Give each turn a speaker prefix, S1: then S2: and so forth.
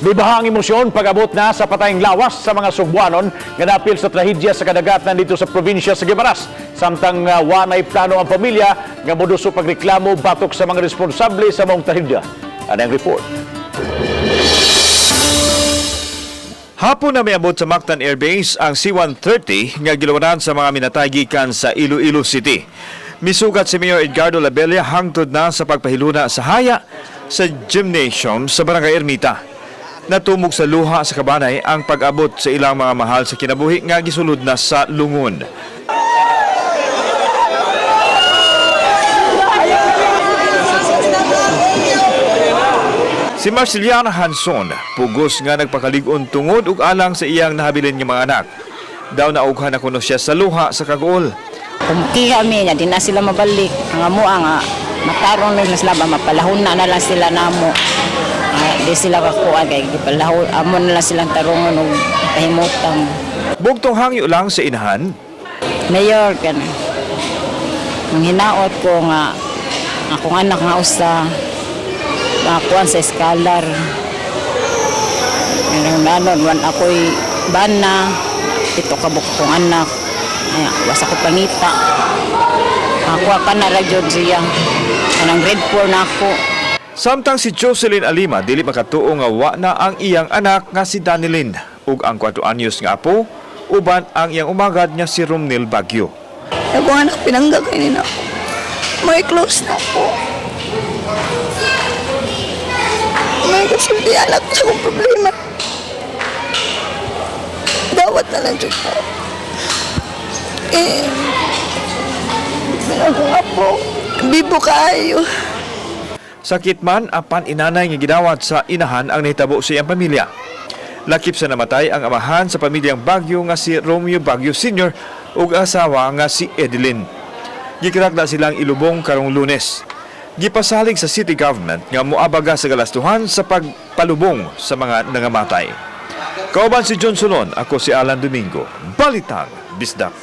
S1: Bibahang emosyon pag-abot na sa patayng lawas sa mga Sugbuanon nga napil sa trahedya sa kadagatan dito sa probinsya sa Guimaras. Samtang wanay plano ang pamilya nga moduso pagreklamo batok sa mga responsable sa maong trahedya. Anang report.
S2: Hapon na miabot sa Mactan Air Base ang C-130 nga gilawanan sa mga minatay gikan sa Iloilo City. Misugat si Mayor Edgardo Labella hangtod na sa pagpahiluna sa haya sa gymnasium sa Barangay Ermita. Natumog sa luha sa kabanay ang pag-abot sa ilang mga mahal sa kinabuhi nga gisulod na sa lungon. Si Marceliana Hanson, pugos nga nagpakalig-on tungod ug alang sa iyang nahabilin nga mga anak. Daw naughan na kuno siya sa luha sa kaguol.
S3: Kumukiha mi nga di na sila mabalik. Ang amo nga matarong na sila ba mapalahon na na lang sila namo. Ah, di sila kakuha kay gipalahon amo na lang silang tarungon og pahimutang.
S2: Bugtong hangyo lang sa inahan,
S3: Mayor kana. Ang hinaot ko nga akong anak nga usa makuan sa scholar. Ang ano, wan ako'y bana, ito kabuk kong anak. Ay, wasa ko pangita. Ako ka na radyo siya. Anang grade 4 na ako.
S2: Samtang si Jocelyn Alima dili makatuo nga wa na ang iyang anak nga si Danilyn ug ang 4 anyos nga apo uban ang iyang umagad nga si Romnil Bagyo.
S4: Ako anak, pinangga kayo nila ako. May close na ako. May kasulti anak sa akong problema. Dawat na lang dyan ko. Eh, akong apo, bibo kaayo.
S2: Sakit man apan inanay nga gidawat sa inahan ang nahitabo sa iyang pamilya. Lakip sa namatay ang amahan sa pamilyang Bagyo nga si Romeo Bagyo Sr. ug asawa nga si Edeline. Gikarakda silang ilubong karong Lunes. Gipasalig sa city government nga moabaga sa galastuhan sa pagpalubong sa mga nangamatay. Kauban si John Solon, ako si Alan Domingo. Balitang Bisdak.